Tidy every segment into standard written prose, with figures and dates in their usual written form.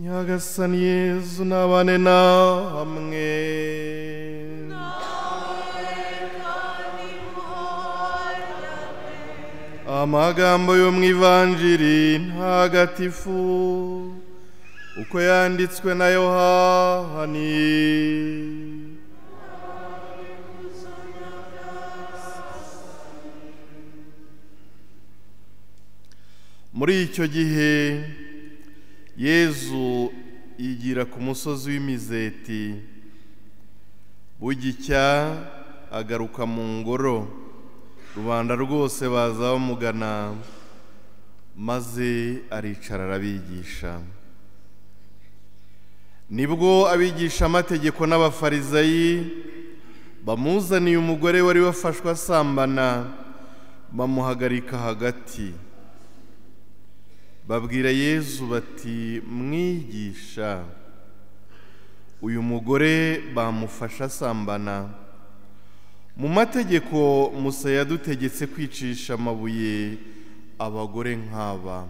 Nyagasani Yezu nabane namwe. Amagambo yo mu Ivanjiri ntagatifu uko yanditswe na Yohani. Muri icyo gihe Yezu yigira ku musozi w'Imizeti, bugicya agaruka mu ngoro, rubanda rwose baza bamugana, maze aricara arabigisha. Nibwo abigisha amategeko n'abafarizayi bamuzaniye umugore wari wafashwe asambana, bamuhagarika hagati. Babwira Yezu bati: "Mwigisha, uyu mugore bamufashe asambana. Mu mategeko Musa yadutegetse kwicisha amabuye abagore nk'aba.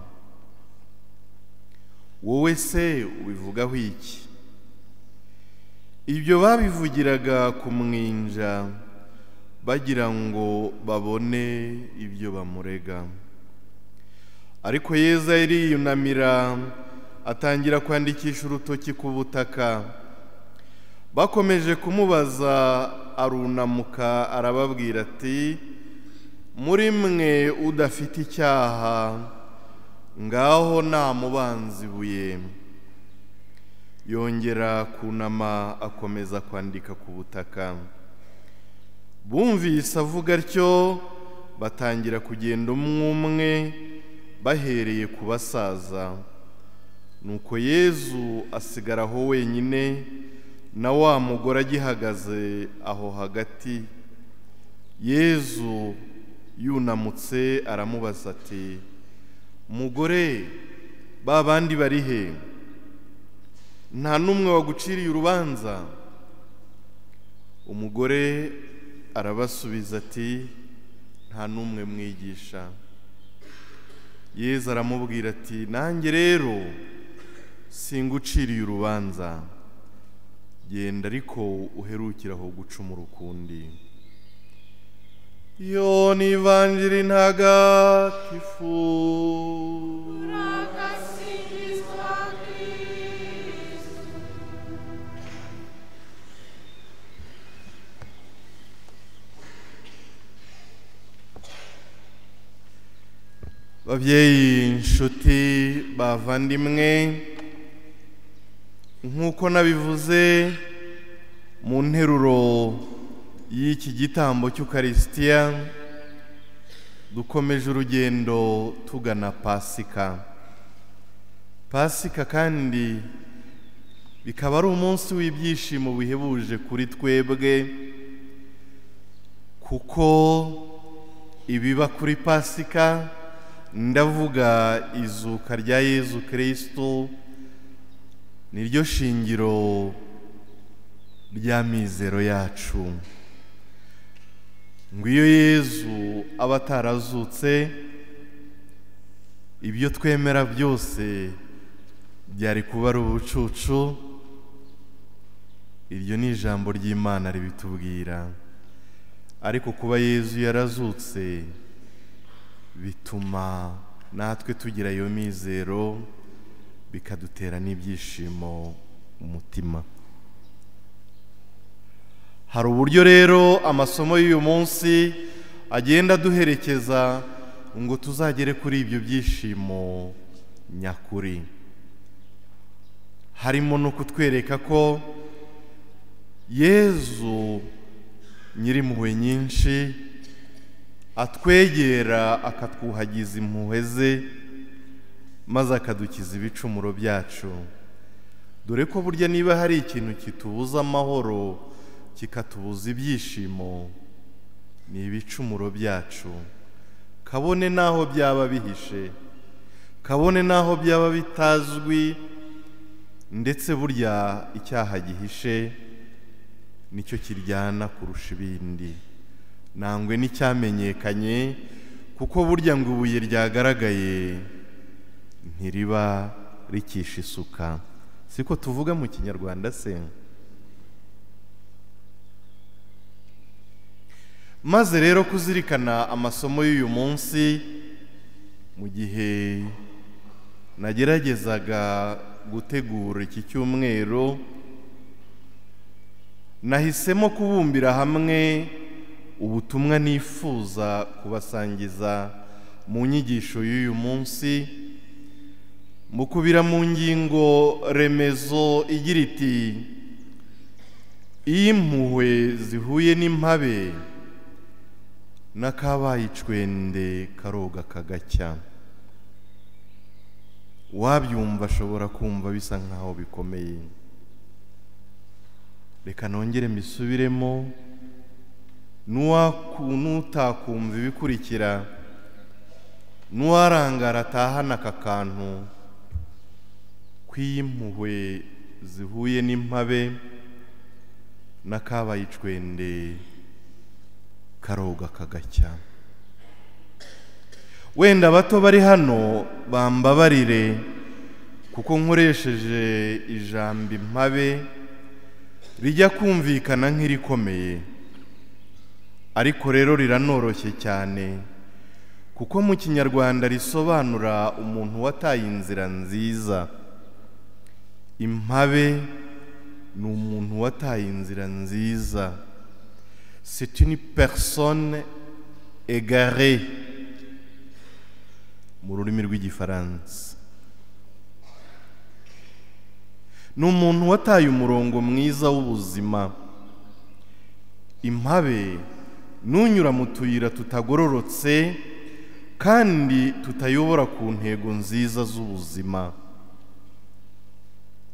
Wowe se ubivugaho iki?" Ibyo babivugiraga kumwinja, bagira ngo babone ibyo bamurega. Ariko Yezu ariyunamira atangira kwandikisha urutoki ku butaka. Bakomeje kumubaza arunamuka arababwira ati: "Muri mwe udafite icyaha ngaho namubanza ibuye." Yongera kunama akomeza kwandika ku butaka. Bumvise avuga atyo batangira kugenda umwe umwe bahereye ku basaza. Nuko Yezu asigara aho wenyine, na wa mugore agihagaze aho hagati. Yezu yunamutse aramubaza ati: "Mugore, ba bandi bari he? Nta n'umwe waguciriye urubanza?" Umugore arabasubiza ati: "Nta n'umwe, mwigisha." Yezu aramubwira ati: "Nanjye rero singuciriye urubanza, genda ariko uherukire aho gucumura ukundi." Iyo ni Ivanjiri ntagatifu. Uragasingizwa Kristu. Babyeyi, inshuti, bavandimwe, nk'uko nabivuze mu nteruro y'iki gitambo cy'Ukarisitiya, dukomeje urugendo tugana Pasika. Pasika kandi bikaba ari umunsi w'ibyishimo bihebuje kuri twebwe, kuko ibiba kuri Pasika, ndavuga izuka rya Yezu Kristo, niryo shingiro ry'amizero yacu. Ngo iyo Yezu aba atarazutse, ibyo twemera byose byari kuba ari ubucucu. Iryo ni ijambo ry'Imana ribitubwira. Ariko kuba Yezu yarazutse bituma natwe tugira iyo mizero, bikadutera n'ibyishimo mu mutima. Hari uburyo rero amasomo y'uyu munsi agenda aduherekeza ngo tuzagere kuri ibyo byishimo nyakuri. Harimo no kutwereka ko Yezu nyir'impuhwe nyinshi atwegera akatwuhagiza impuhwe ze, maze akadukiza ibicumuro byacu. Dore ko burya niba hari ikintu kitubuza amahoro, kikatubuza ibyishimo, ni ibicumuro byacu. Kabone naho byaba bihishe, kabone naho byaba bitazwi, ndetse burya icyaha gihishe nicyo kiryana kurusha ibindi. Nangwe n'icyamenyekanye, kuko burya ngo ibuye ryagaragaye ntiriba rikisha isuka. Siko tuvuga mu Kinyarwanda se? Maze rero kuzirikana amasomo y'uyu munsi, mu gihe nageragezaga gutegura iki cyumweru, nahisemo kubumbira hamwe ubutumwa nifuza kubasangiza mu nyigisho y'uyu munsi, mukubira mu ngingo remezo igira iti: iyo impuhwe zihuye n'impabe, n'akabaye icwende karoga kagacya. Wabyumva ashobora kumva bisa nkaho bikomeye. Reka nongere mbisubiremo, n'utakumva ibikurikira, n'uwarangara atahana aka kantu kw'impuhwe zihuye n'impabe, n'akabaye icwende karoga kagacya. Wenda bato bari hano bambabarire kuko nkoresheje ijambo impabe rijya kumvikana nk'irikomeye, ariko rero riranoroshye cyane kuko mu Kinyarwanda risobanura umuntu wataye inzira nziza. Impabe ni umuntu wataye inzira nziza. C'est une personne égarée mu rurimi rw'Igifaransa. Ni umuntu wataye umurongo mwiza w'ubuzima. Impabe nunyura mu tuyira tutagororotse kandi tutayobora ku ntego nziza z'ubuzima.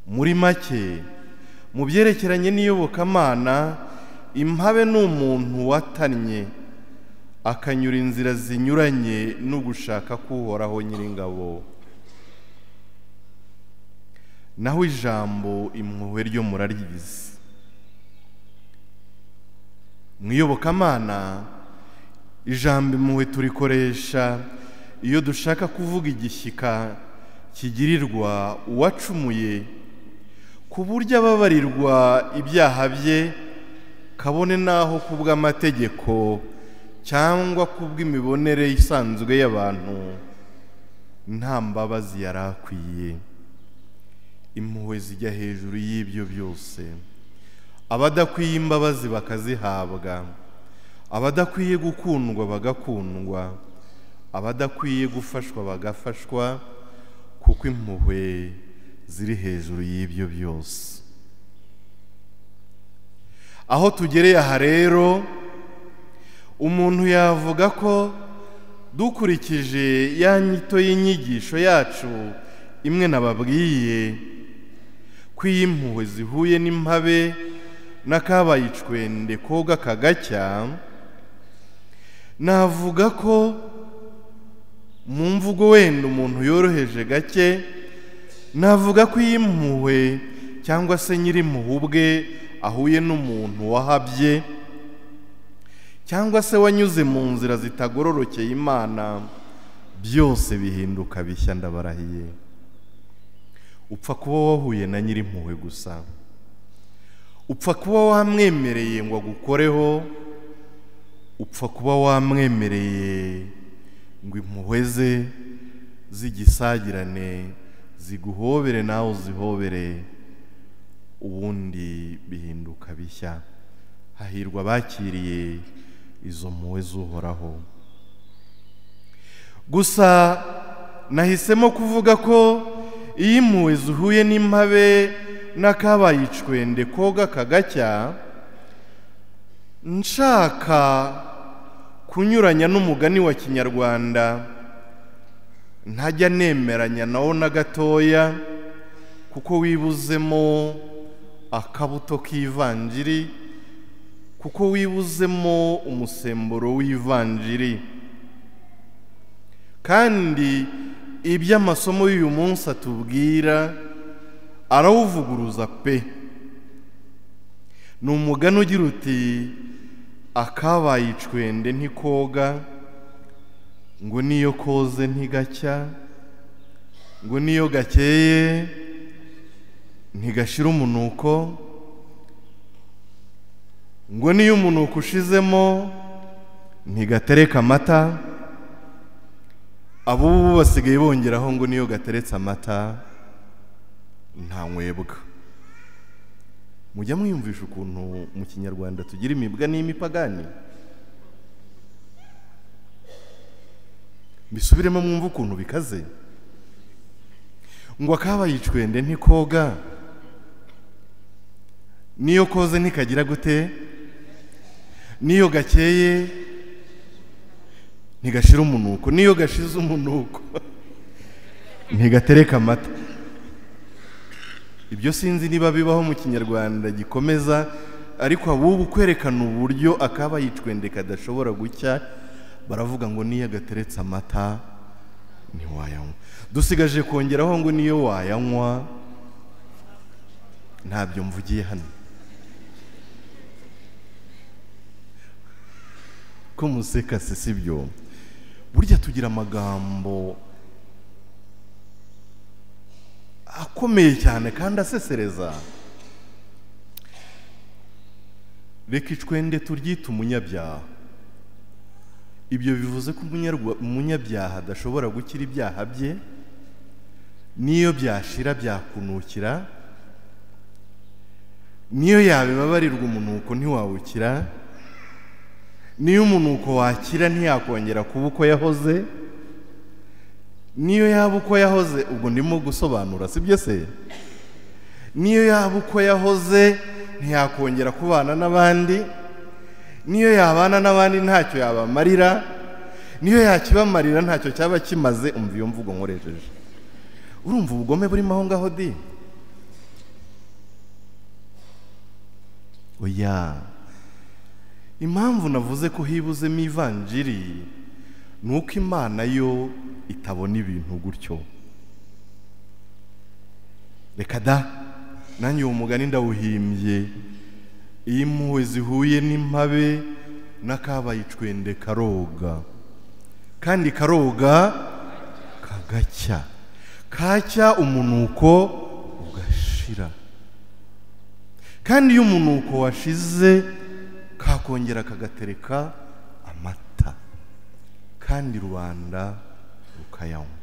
Muri make, mu byerekeranye n'iyobokamana, impabe ni umuntu watannye akanyura inzira zinyuranye n'ugushaka k'Uhoraho Nyiringabo. Naho ijambo impuhwe ryo muraryizi. Mu iyobokamana, ijambo impuhwe turikoresha iyo dushaka kuvuga igishyika kigirirwa uwacumuye, ku buryo ababarirwa ibyaha bye, kabone n'aho kubw'amategeko cyangwa kubw'imibonere isanzwe y'abantu nta mbabazi yari akwiye. Impuhwe zijya hejuru y'ibyo byose. Abadakwiye imbabazi bakazihabwa, abadakwiye gukundwa bagakundwa, abadakwiye gufashwa bagafashwa, kuko impuhwe ziri hejuru y'ibyo byose. Aho tugereye aha rero, umuntu yavuga ko dukurikije ya nyito y'inyigisho yacu imwe nababwiye, ko iyo impuhwe zihuye n'impabe n'akabaye icwende koga kagacya, navuga ko mu mvugo wenda umuntu yoroheje gake, navuga ko iyo impuhwe cyangwa se nyir'impuhwe ubwe ahuye n'umuntu wahabye cyangwa se wanyuze mu nzira zitagororokeye Imana, byose bihinduka bishya. Ndabarahiye, upfa kuba wahuye na nyir'impuhwe gusa, upfa kuba wamwemereye ngo agukoreho, upfa kuba wamwemereye ngo impuhwe ze zigisagirane, ziguhobere nawe uzihobere, ubundi bihinduka bishya. Hahirwa abakiriye izo mpuhwe z'Uhoraho. Gusa nahisemo kuvuga ko iyo impuhwe zihuye n'impabe n'akabaye icwende koga kagacya, nshaka kunyuranya n'umugani wa Kinyarwanda ntajya nemeranya nawo na gatoya, kuko wibuzemo akabuto k'ivanjiri, kuko wibuzemo umusemburo w'ivanjiri. Kandi iby'amasomo y'uyu munsi atubwira arawuvuguruza pe. Ni umugani ugira uti: akabaye icwende ntikoga, ngo niyo koze ntigacya, ngo niyo gakeye ntigashira umunuko, ngo niyo umunuko ushizemo ntigatereka amata. Abubu basigaye bongeraho ngo niyo gateretse amata nta nywebwa. Mujya mwiyumvisha ukuntu mu Kinyarwanda tugira imibwa n'imipagani? Mbisubiremo mwumve ukuntu bikaze. Ngo akabaye icwende ntikoga, niyo koze ntikagira gute, niyo gakeye ntigashira umunuko, niyo gashize umunuko ntigatereka amata. Ibyo sinzi niba bibaho mu Kinyarwanda gikomeza, ariko abubu kwerekana uburyo akabaye icwende kadashobora gucya, baravuga ngo niyo gateretse amata ntiwayanywa. Dusigaje kongeraho ngo niyo wayanywa ntabyo mvugiye hano. Ko museka se sibyo? Burya tugira amagambo akomeye cyane kandi asesereza. Reka icwende turyite umunyabyaha. Ibyo bivuze ko umunyabyaha adashobora gukira ibyaha bye, niyo byashira byakunukira, niyo yabibabarirwa umunuko ntiwawukira, niyo umunuko wakira ntiyakongera kuba uko yahoze, niyo yaba uko yahoze, ubwo ndimo gusobanura sibyo se? Niyo yaba uko yahoze ntiyakongera kubana n'abandi, niyo yabana n'abandi ntacyo yabamarira, niyo yakibamarira ntacyo cyaba kimaze. Umva iyo mvugo nkoresheje, urumva ubugome burimo aho ngaho di? Oya, impamvu navuze ko hibuzemo ivanjiri nuko Imana yo itabona ibintu gutyo. Reka da, nanjye uwo mugani ndawuhimbye. Iyo impuhwe zihuye n'impabe n'akabaye icwende karoga, kandi karoga kagacya, kacya umunuko ugashira. Kandi iyo umunuko washize kakongera kagatereka amata, kandi rubanda rukayanywa.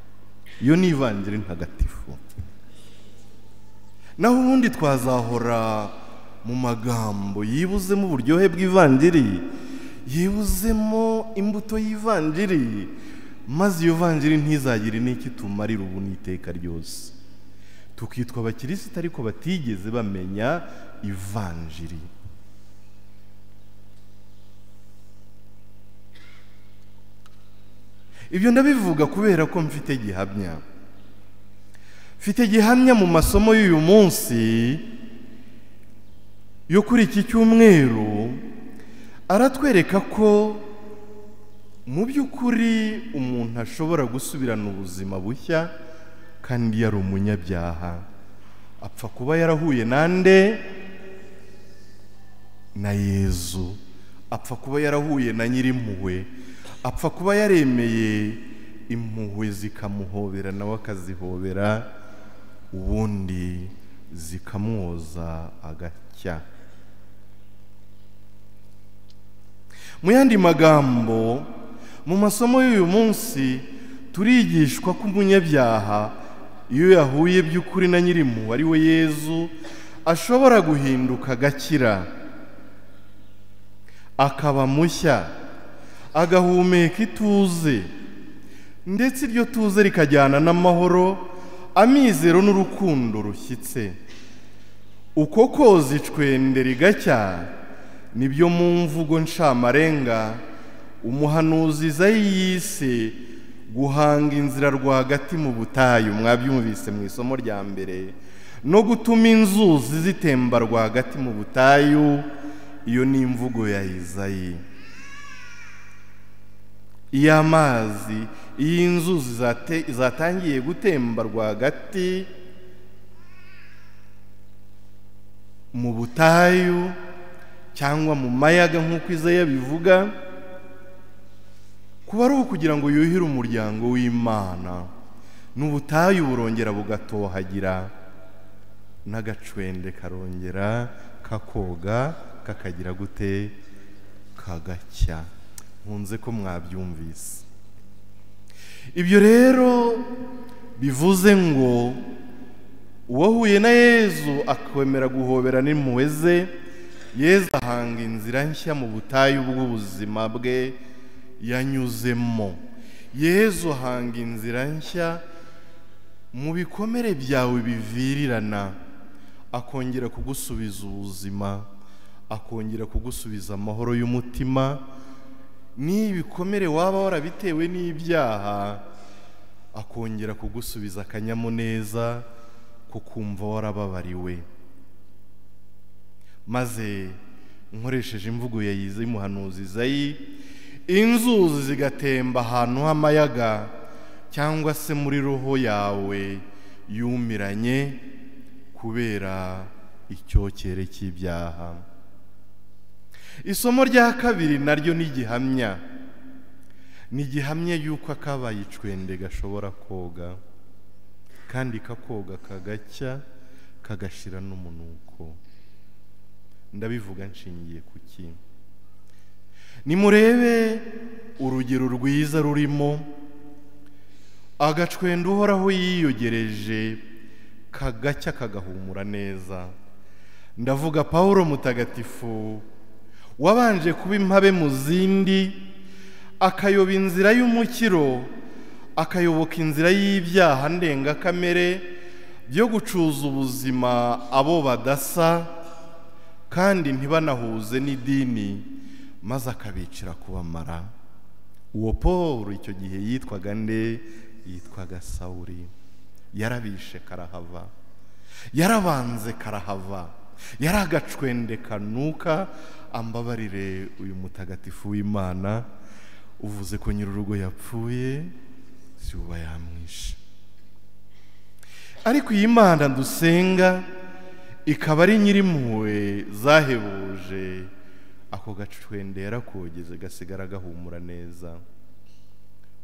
Iyo ni ivanjiri ntagatifu. Naho ubundi twazahora mu magambo yibuzemo uburyohe bw'ivanjiri, yibuzemo imbuto y'ivanjiri, maze iyo vanjiri ntizagire n'iki tumarira ubu n'iteka ryose. Tukitwa abakirisita ariko batigeze bamenya ivanjiri. Ibyo ndabivuga kubera ko mfite gihamya. Mfite gihamya mu masomo y'uyu munsi yo kuri iki cyumweru, aratwereka ko mu by'ukuri umuntu ashobora gusubirana ubuzima bushya kandi yari umunyabyaha. Apfa kuba yarahuye nande? Na Yezu. Apfa kuba yarahuye na Nyirimpuhwe. Apfa kuba yaremeye impuhwe zikamuhobera nawe akazihobera, ubundi zikamwoza agacya. Mu yandi magambo, mu masomo y'uyu munsi turigishwa ko umunyabyaha iyo yahuye by'ukuri na Nyirimpuhwe ari we Yezu, ashobora guhinduka agakira, akaba mushya, agahumeka ituze, ndetse iryo tuze rikajyana n'amahoro, amizero n'urukundo rushyitse. Uko koza icwende rigacya nibyo mu mvugo ncamarenga umuhanuzi Izayi yise guhanga inzira rwagati mu butayu, mwabyumvise mu isomo rya mbere, no gutuma inzuzi zitemba rwagati mu butayu. Iyo ni imvugo ya Izayi. Iyo amazi, iyo inzuzi zatangiye gutemba rwagati mu butayu cyangwa mu mayaga nk'uko Izayi bivuga, kuba ari ukugira ngo yuhire umuryango w'Imana, n'ubutayu burongera bugatohagira. N'agacwende karongera kakoga, kakagira gute? Kagacya. Nkunze ko mwabyumvise. Ibyo rero bivuze ngo uwahuye na Yezu akwemera guhobera n'impuhwe ze, Yezu ahanga inzira nshya mu butayu bw'ubuzima bwe yanyuzemo. Yezu ahanga inzira nshya mu bikomere byawe bivirirana, akongera kugusubiza ubuzima, akongera kugusubiza amahoro y'umutima. N'ibikomere waba warabitewe n'ibyaha, akongera kugusubiza akanyamuneza ko kumva warababariwe. Maze nkoresheje imvugo ya y'umuhanuzi Izayi, inzuzi zigatemba ahantu h'amayaga cyangwa se muri roho yawe yumiranye kubera icyokere cy'ibyaha. Isomo rya kabiri naryo ni gihamya, ni gihamya yuko akabaye icwende gashobora koga, kandi kakoga kagacya kagashira n'umunuko. Ndabivuga nshingiye kuki? Nimurebe urugero rwiza rurimo agacwende Uhoraho yiyogereje kagacya kagahumura neza. Ndavuga Pawulo mutagatifu wabanje kuba impabe mu zindi, akayoba inzira y'umukiro, akayoboka inzira y'ibyaha ndengakamere byo gucuza ubuzima abo badasa kandi ntibanahuze n'idini, maze akabicira kubamara. Uwo Paul icyo gihe yitwaga nde? Yitwaga Sawuli. Yarabishe karahava, yarabanze karahava, yaragacwende kanuka. Ambabarire uyu mutagatifu w'Imana uvuze ko nyir'urugo yapfuye, si uba yamwishe. Ariko iyi Mana dusenga ikaba ari nyirimpuhwe zahebuje, ako gacwende yarakogeze gasigara gahumura neza.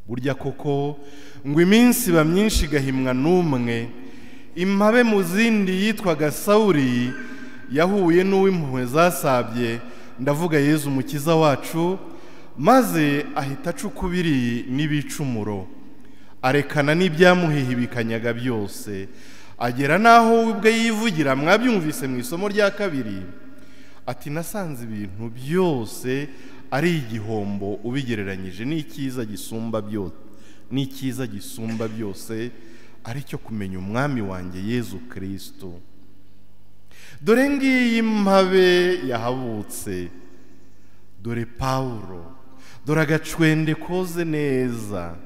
Burya koko ngo iminsi iba myinshi igahimwa n'umwe. Impabe mu zindi yitwaga Sawuli yahuye n'uw'impuhwe zasabye, ndavuga Yezu umukiza wacu, maze ahita aca ukubiri n'ibicumuro, arekana n'ibyamuhihibikanyaga byose, agera n'aho we ubwe yivugira. Mwabyumvise mu isomo rya kabiri ati nasanze ibintu byose ari igihombo ubigereranyije n'icyiza gisumba byose, n'icyiza gisumba byose ari cyo kumenya umwami wanjye Yezu Kristo. Dore ngiyi mpabe yahabutse, dore Pawulo, dore agacwende koze neza,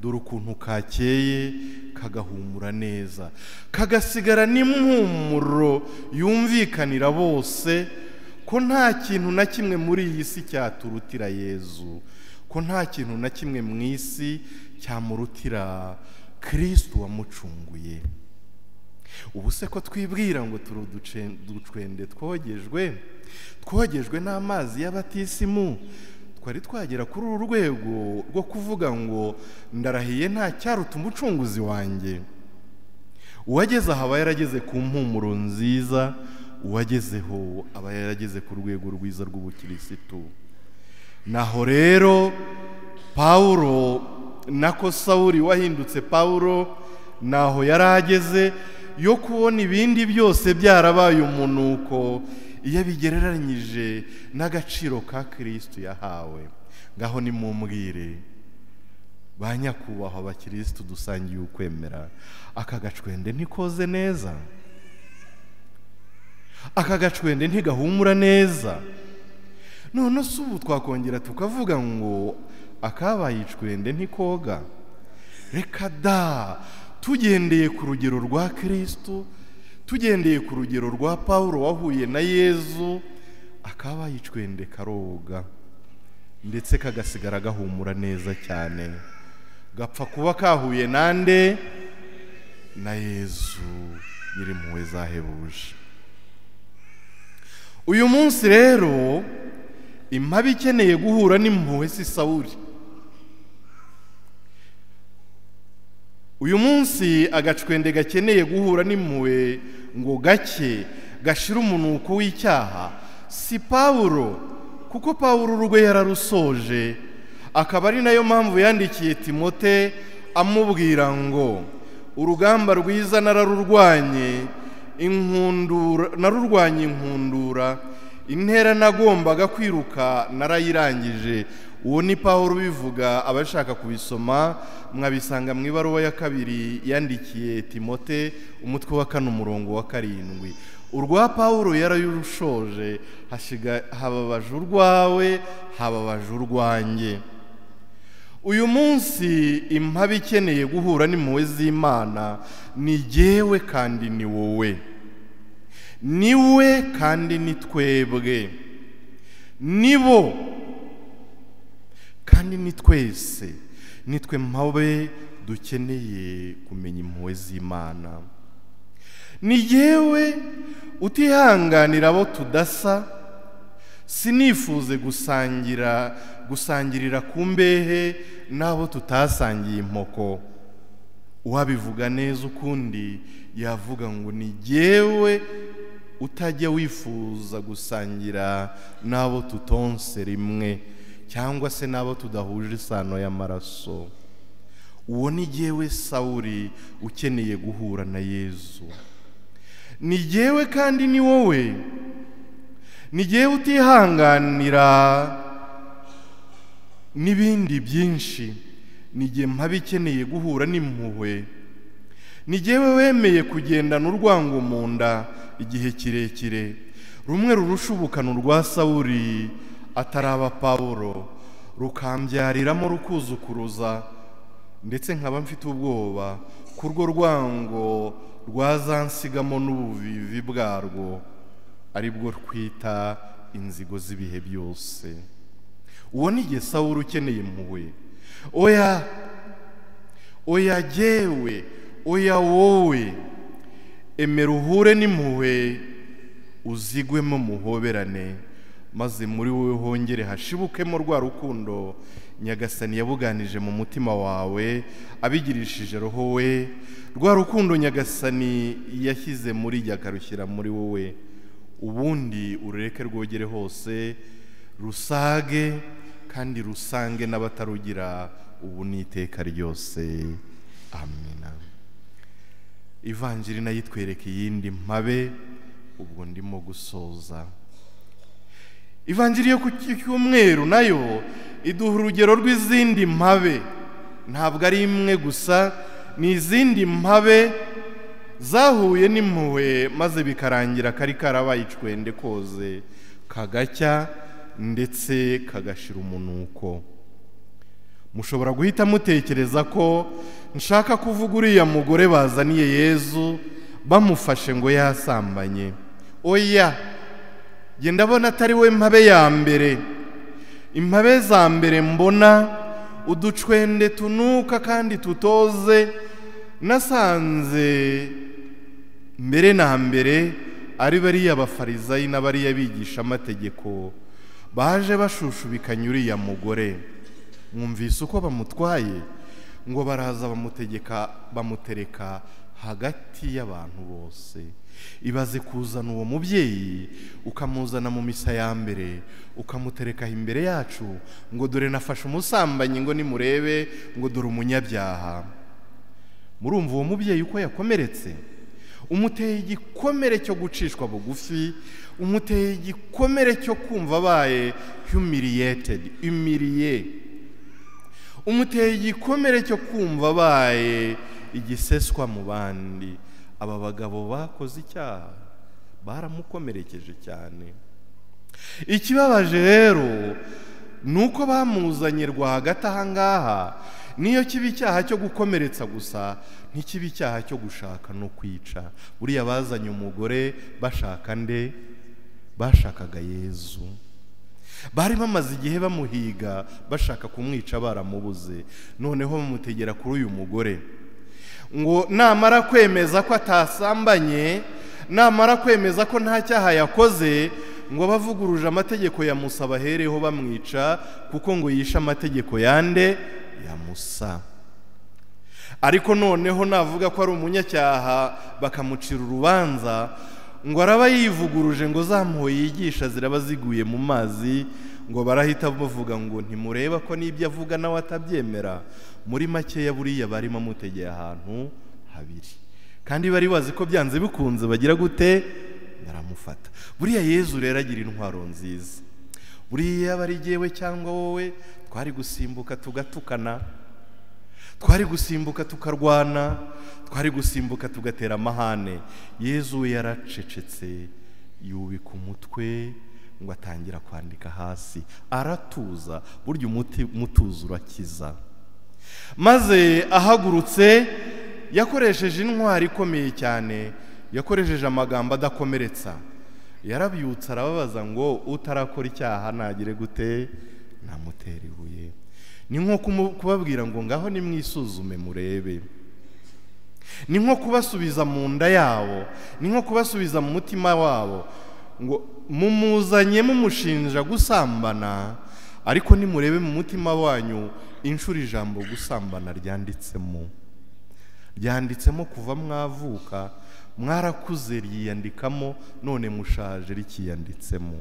dore ukuntu kakeye kagahumura neza, kagasigara n'impumuro yumvikanira bose ko nta kintu na kimwe muri iyi si cyaturutira Yezu, ko nta kintu na kimwe mu isi cyamurutira Kristo wamucunguye. Ubu se ko twibwira ngo turi uducwende twogejwe, twogejwe n'amazi y'abatisimu, twari twagera kuri uru rwego rwo kuvuga ngo ndarahiye nta cyaruta umucunguzi wanjye? Uwageze aha aba yarageze ku mpumuro nziza, uwagezeho aba yarageze ku rwego rwiza rw'ubukirisitu. Naho rero Pawulo nako Sawuli wahindutse Pawulo, naho yarageze yo kubona ibindi byose byarabaye umunuko iyo bigereranyije n'agaciro ka Kristo yahawe. Ngaho nimumbwire ba nyakubahwa abakirisitu dusangiye ukwemera, aka gacwende ntikoze neza? Aka gacwende ntigahumura neza? None se ubu twakongera tukavuga ngo akabaye icwende ntikoga? Reka da! Tugendeye ku rugero rwa Kristo, tugendeye ku rugero rwa Pawulo wahuye na Yezu, akabaye icwende karoga ndetse kagasigara gahumura neza cyane, gapfa kuba kahuye nande? Na Yezu nyirimpuhwe zahebuje. Uyu munsi rero impabe ikeneye guhura n'impuhwe si Sawuli. Uyu munsi agacwende gakeneye guhura n'impuhwe ngo gake gashira umunuko w'icyaha si Pawulo, kuko Pawulo urwe yararusoje, akaba ari nayo mpamvu yandikiye Timote amubwira ngo urugamba rwiza nararurwanye, inkundura narurwanye, inkundura intera nagombaga kwiruka narayirangije. Uwo ni Pawulo ubivuga, abashaka kubisoma mwabisanga mu ibaruwa ya 2 yandikiye Timote umutwe wa 4 umurongo wa 7. Urwa Pawulo yarayurushoje, hashiga hababaje urwawe, hababaje urwanjye. Uyu munsi impabe ikeneye guhura n'impuhwe z'Imana ni jyewe kandi ni wowe, niwe kandi ni twebwe, nibo kandi ni twese, nitwe mpabe dukeneye kumenya impuhwe z'Imana. Ni jyewe utihanganira abo tudasa, sinifuze gusangirira ku mbehe n'abo tutasangiye impoko. Uwabivuga neza ukundi yavuga ngo ni jyewe utajya wifuza gusangira n'abo tutonse rimwe cyangwa se n'abo tudahuje isano y'amaraso. Uwo ni jyewe Sawuli ukeneye guhura na Yezu. Ni jyewe kandi ni wowe, ni jyewe utihanganira n'ibindi byinshi, ni jye mpabe ikeneye guhura n'impuhwe, ni jyewe wemeye kugendana urwango mu nda igihe kirekire, rumwe rurusha ubukana urwa Sawuli ataraba Pawulo, rukambyariramo rukuzukuruza, ndetse nkaba mfite ubwoba kurwo rwango rwazansigamo n'ubuvivi bwarwo, aribwo twita inzigo z'ibihe byose. Uwo ni jye Sawuli ukeneye impuhwe. Oya, oya jyewe, oya wowe, emera uhure n'impuhwe, uzigwemo muhoberane, maze muri wowe hongere hashibukemo rwa rukundo Nyagasani yabuganije mu mutima wawe abigirishije roho we, rwa rukundo Nyagasani yashyize muri jye akarushyira muri wowe. Ubundi urureke rwogere hose, rusage kandi rusange n'abatarugira ubu n'iteka ryose. Amina. Ivanjiri nayo itwereka iyindi mpabe, ubwo ndimo gusoza. Ivanjiri yo ku cyumweru nayo iduha urugero rw'izindi mpabe, ntabwo ari imwe gusa, ni izindi mpabe zahuye n'impuhwe maze bikarangira kari karabaye icwende koze kagacya ndetse kagashira umunuko. Mushobora guhita mutekereza ko nshaka kuvuga uriya mugore bazaniye Yezu bamufashe ngo yasambanye. Oya, jye ndabona atari we mpabe ya mbere. Impabe za mbere mbona uducwende tunuka kandi tutoze, nasanze mbere na mbere ari bariya bafarizayi n'abariya bigisha amategeko baje bashushubikanya uriya mugore. Mwumvise uko bamutwaye, ngo baraza bamutegeka bamutereka hagati y'abantu bose. Ibaze kuzana uwo mubyeyi ukamuzana mu misa ya mbere, ukamutereka imbere yacu ngo dore nafashe umusambanyi, ngo nimurebe, ngo dore umunyabyaha. Murumva uwo mubyeyi uko yakomeretse? Umuteye igikomere cyo gucishwa bugufi, umuteye igikomere cyo kumva abaye humiliated, humilié, umuteye igikomere cyo kumva abaye igiseswa mu bandi. Aba bagabo bakoze icyaha baramukomerekeje cyane. Ikibabaje rero nuko bamuzanye rwagati aha ngaha, niyo kiba icyaha cyo gukomeretsa gusa, ntikiba icyaha cyo gushaka no kwica. Buriya bazanye umugore bashaka nde? Bashakaga Yezu. Bari bamaze igihe bamuhiga bashaka kumwica baramubuze, noneho bamutegera kuri uyu mugore ngo namara kwemeza ko atasambanye, namara kwemeza ko nta cyaha yakoze, ngo bavuguruje amategeko ya Musa bahereho bamwica, kuko ngo yishe amategeko yande? Ya Musa. Ariko noneho navuga ko ari umunyacyaha bakamucira urubanza, ngo araba yivuguruje, ngo za mpuhwe yigisha ziraba ziguye mu mazi, ngo barahita bavuga ngo ntimureba ko n'ibyo avuga nawe atabyemera. Muri makeya buriya barimo amutegeye ahantu habiri, kandi bari bazi ko byanze bikunze bagira gute, baramufata. Buriya Yezu rero agira intwaro nziza. Buriya bari jyewe cyangwa wowe twari gusimbuka tugatukana, twari gusimbuka tukarwana, twari gusimbuka tugatera amahane. Yezu we yaracecetse, yubika umutwe ngo atangira kwandika hasi, aratuza. Burya umutuzo urakiza. Maze ahagurutse yakoresheje intwari ikomeye cyane, yakoresheje amagambo adakomeretsa. Yarabyutse arababaza ngo utarakora icyaha nagire gute, namutera ibuye. Ni nko kubabwira ngo ngaho nimwisuzume murebe, ni nko kubasubiza mu nda yabo, ni nko kubasubiza mu mutima wabo, ngo mumuzanye mumushinja gusambana, ariko nimurebe mu mutima wanyu inshuro ijambo gusambana ryanditsemo. Ryanditsemo kuva mwavuka, mwarakuze ryiyandikamo, none mushaje rikiyanditsemo.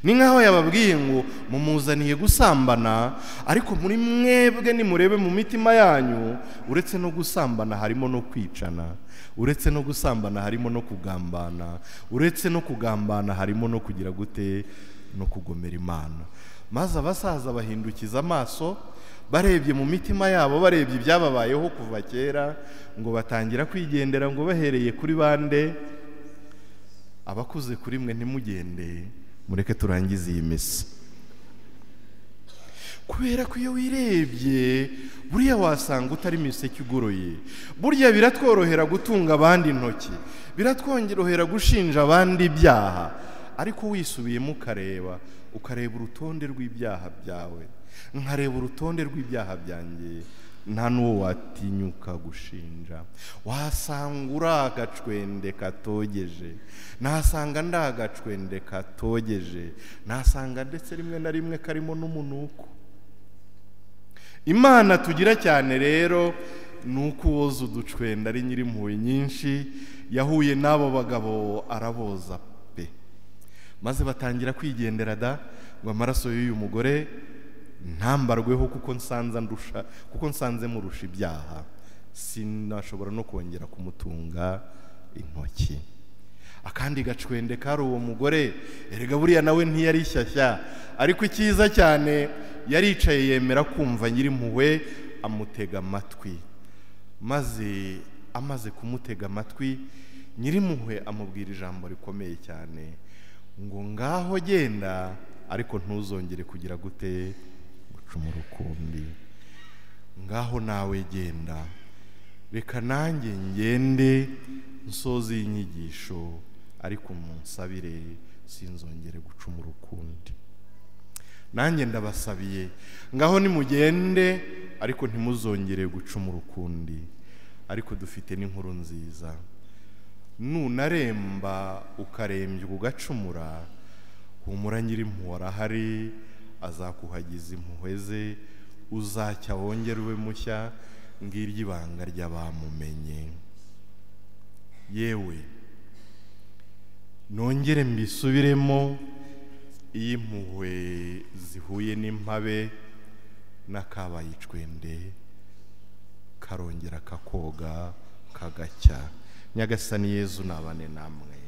Ni nkaho yababwiye ngo mumuzaniye gusambana, ariko muri mwebwe nimurebe mu mitima yanyu, uretse no gusambana harimo no kwicana, uretse no gusambana harimo no kugambana, uretse no kugambana harimo no kugira gute, no kugomera Imana. Maze abasaza bahindukiza amaso, barebye mu mitima yabo, barebye ibyababayeho kuva kera, ngo batangira kwigendera, ngo bahereye kuri bande, abakuze kuri mwe ntimugende, mureke turangize iyi misa. Kubera ko iyo wirebye buriya wasanga utari miseke igoroye. Burya biratworohera gutunga abandi intoki, biratworohera gushinja abandi ibyaha, ariko wisubiyemo ukareba, ukareba urutonde rw'ibyaha byawe, nkareba urutonde rw'ibyaha byanjye, nta n'uwo watinyuka gushinja. Wasanga uri agacwende katogeje, nasanga ndi agacwende katogeje, nasanga ndetse rimwe na rimwe karimo n'umunuko. Imana tugira cyane rero ni uko uwoza uducwenda ari nyirimpuhwe nyinshi, yahuye n'abo bagabo araboza pe, maze batangira kwigendera da, ngo amaraso y'uyu mugore ntambarweho kuko nsanze ndusha, kuko nsanze murusha ibyaha, sinashobora no kongera kumutunga intoki. Akandi gacwende kari uwo mugore, erega buriya nawe ntiyari shyashya, ariko icyiza cyane yaricaye yemera kumva nyirimpuhwe, amutega amatwi. Maze amaze kumutega amatwi, nyirimpuhwe amubwira ijambo rikomeye cyane, ngo ngaho genda, ariko ntuzongere kugira gute, gucumura ukundi. Ngaho nawe genda, reka nanjye ngende nsoze iyi nyigisho, ariko munsabire sinzongere gucumura ukundi. Nanjye ndabasabiye, ngaho nimugende, ariko ntimuzongere gucumura ukundi. Ariko dufite n'inkuru nziza, nunaremba ukarembya ugacumura, humura nyirimpuhwe arahari, azakuhagiza impuhwe ze, uzacya wongere ube mushya. Ngiryo ibanga ry'abamumenye. Yewe nongere mbisubiremo, iyo impuhwe zihuye n'impabe n'akabaye icwende karongera kakoga kagacya. Nyagasani Yezu nabane namwe.